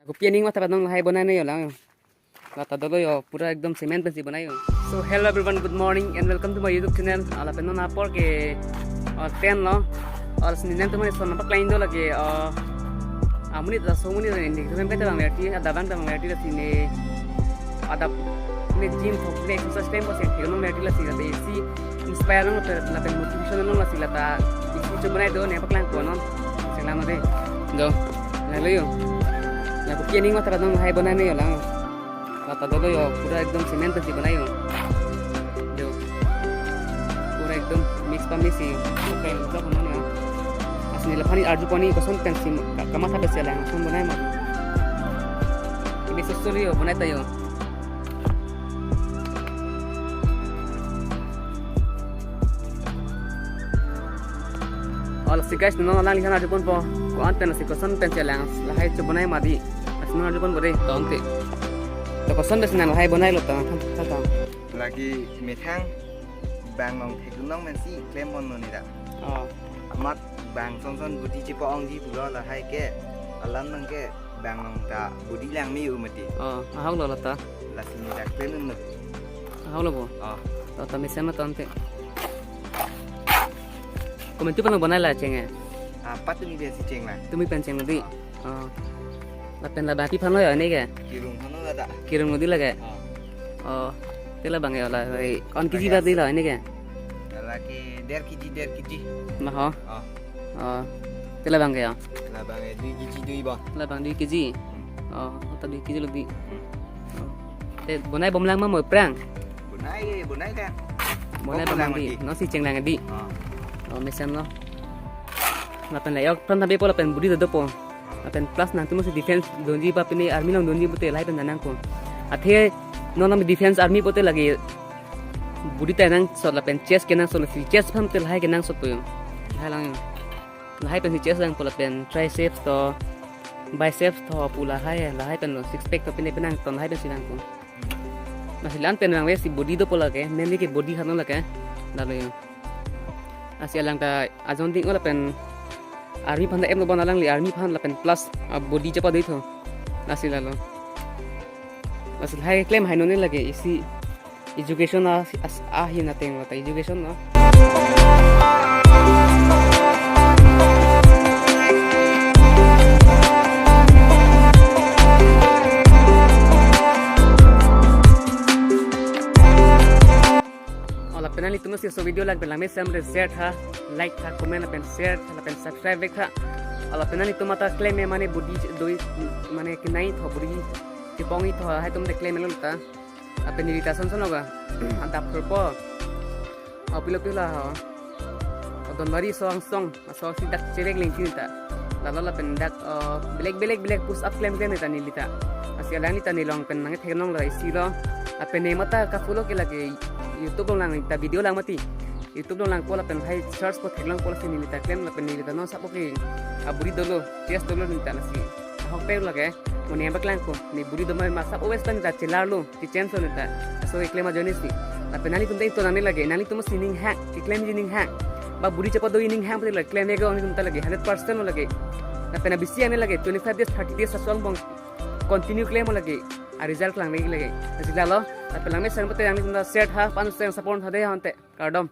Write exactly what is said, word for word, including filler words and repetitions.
Kopi aning matha padong lahai bonai nangji lang. Lata dolo yo, pura ekdom cement pensi bonai yo. So hello everyone, good morning and welcome to my YouTube channel. Lapen non apor ke, uh, ten lo. Lasi ne nangtum aphan son paklangdun lake, uh, amonit laso amonit ne, ne kevang kata bang verti, adap abang kata bang verti lasi ne, adap ne gym thok ne exercise time ko sen thek non verti lasi lata isi inspire non lapen, lapen motivation non lasi lata isi chobonai do ne paklangpo non. Senglam non dei. Do. Lalo yo. Lake kopi aning matha padong lahai bonai nangji lang. Lata dolo yo, pura ekdom cement pensi bonai yo. Do. Pura ekdom mix pa mix si. Oke, vlog non ya. Lasi ne laphan arjupon ne koson pensi ka-, kamatha pensi alang son bonai ma. Ini sosoli yo, bonai ta yo. Oh, lasi guys, non alangliphan arjuponpo. Ko-an pen lasi koson pensi alang lahai chobonai ma dei. Lasi non arjuponpo dei, to ante. To koson pensi nang lahai bonailo to, than, than, than. Lake methang bang along theklong pensi klem ponlo ne ta. Oh. Amat bang son son body chepa-ongji pulo lahai ke alam nang ke bang along ta body lang me-o mati. Oh, ahok lo lata. Lasi ne ta klem unlo. Ahok lo bo. Oh. To ta mesen lo to ante. Komantu pen lo bonai la cheng e. Ah, patumi pensi cheng la. Tumi pen cheng lo dei. Oh. Oh. Lapen labang pi aphan lo yo ne ke? Kirung aphan lo lata. Kirung lo dei lake. Oh. Oh. Te labang yo la, eh, ko-an kg ba dei lo ne ke? Lake der kg, der kg. Ma ho. Oh. Oh. Te labang ke yo? Labang, eh, dui kg dui ba. Labang dui kg. Hmm. Oh, ta dui kg lo dei. Hmm. Oh. Te bonai bom lang ma mo aphrang? Bonai, bonai ta. Bonai bom lang ma dei. Mati. Non si cheng lang dei. Oh. Oh, mesen lo. Lapen la yok pran thabepo lapen body dopo. Lapen plus nangtum si defense dunji ba pine army along dunji pute lahai pen nangkok. Athe non lam defense army pute lake body ta nangsot lapen chest kenangsot, lasi chest aphan te lahai kenangsotpo yo. Lahai lang yo. Lahai pensi chest langpo lapen triceps to, biceps to pu lahai, lahai pen lo, six pack to pine penang ton lahai pensi langpo. Lasi la-an pen vangve si body dopo lake, mainly ke body aphan lo lake. Lalo yo. Lasi alang ta ajon ding-o lapen army aphan ta em lo bon alangli army aphan lapen plus, ah, body chepa dei tho. Lasi lalo. Lasi lahai klem hai non ne lake isi education a, as, ahin ateng lo ta education lo. Oh, lapen nanglitum si laso video lang pen langmesen share tha, like tha, comment lapen share tha, lapen subscribe vek tha. Oh, lapen nanglitum matha klem e mane body doi mane kenai tho body chepongji tho lahai atum te klem e lo ta. Lapen neli ta son son lo ga. Adap phurpo. Oh, pilo pilo ho. Donbari asong asong. Laso si dak cherek lengsi ne ta. Lalo lapen dak, eh, belek belek belek push up klem klem ne ta neli ta. Lasi alangli ta nelong pen nangtheklong lo isi lo. Lapen ne matha ka-follow ke lake YouTube along lang ta video lang mati. YouTube along langpo lapen hai search po theklongpo lasi neli ta klem lapen neli ta non sap po ke. Ah, body dolo, chest dolo ne ta lasi. Ahok pe lake. Mo ne paklangpo. Ne body do ma sap always ta ne ta chelarlo. Kechenso ne ta. Laso keklem ajoine si. Lapen nanglitum ta ingtonang ne lake. Nanglitum si ning hang. Keklemji ning hang. Ba body chepa doji ning hang pute la klem ego nanglitum ta lake. Hundred percent lo lake. Lapen abisi ang ne lake. Twenty-five days, thirty days laso angbong continue klem lo lake. A result klang lake lake. Lasi lalo. Lapen langmesen pute nanglitum ta share tha, pan sen support tha dei ante. Kardom.